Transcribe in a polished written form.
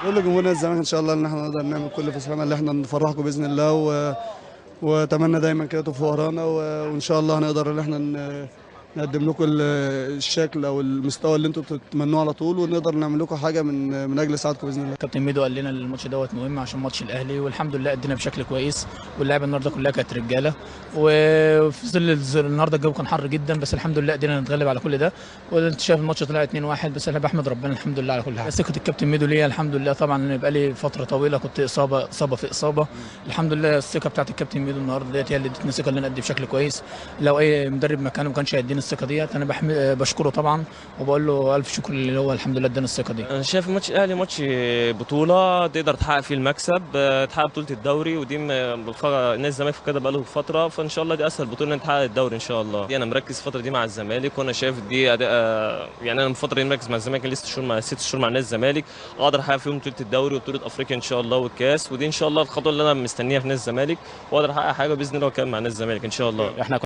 نقول لجمهور نادي الزمالك ان شاء الله ان احنا نقدر نعمل كل في وسعنا اللي احنا نفرحكم باذن الله، واتمنى دايما كده تقفوا ورانا، وان شاء الله هنقدر ان احنا نقدم لكم الشكل او المستوى اللي انتم بتتمنوه على طول، ونقدر نعمل لكم حاجة من اجل سعادتكم باذن الله. كابتن ميدو قال لنا الماتش دوت مهم عشان ماتش الاهلي، والحمد لله ادينا بشكل كويس، واللعيبة النهارده كلها كانت رجاله، وفي ظل النهارده الجو كان حر جدا، بس الحمد لله قدرنا نتغلب على كل ده. وانت شايف الماتش طلع 2-1، بس انا بحمد ربنا الحمد لله على كل حاجة. ثقة الكابتن ميدو ليا الحمد لله، طبعا انا بقالي فترة طويلة كنت اصابه اصابه في اصابه، الحمد لله الثقة بتاعت الكابتن ميدو النهارده ديت هي اللي ادتني ثقة ان انا ادي بشكل كويس. لو اي مدرب مكانه ما كانش هيديني الثقة ديت. انا بشكره طبعا وبقول له الف شكر اللي هو الحمد لله ادانا الثقة دي. انا شايف ماتش الاهلي ماتش بطوله تقدر تحقق فيه المكسب، تحقق بطوله الدوري، ودي نادي الزمالك في كده بقاله فترة، فان شاء الله دي اسهل بطوله ان تحقق الدوري ان شاء الله. دي انا مركز الفترة دي مع الزمالك، وانا شايف دي اداء، يعني انا الفترة دي مركز مع الزمالك، لسه شهور مع 6 شهور مع نادي الزمالك، اقدر احقق فيهم بطوله الدوري وبطولة افريقيا ان شاء الله والكاس، ودي ان شاء الله الخطوة اللي انا مستنيها في نادي الزمالك، واقدر احقق حاجة باذن الله وكمان مع نادي الزمالك ان شاء الله. احنا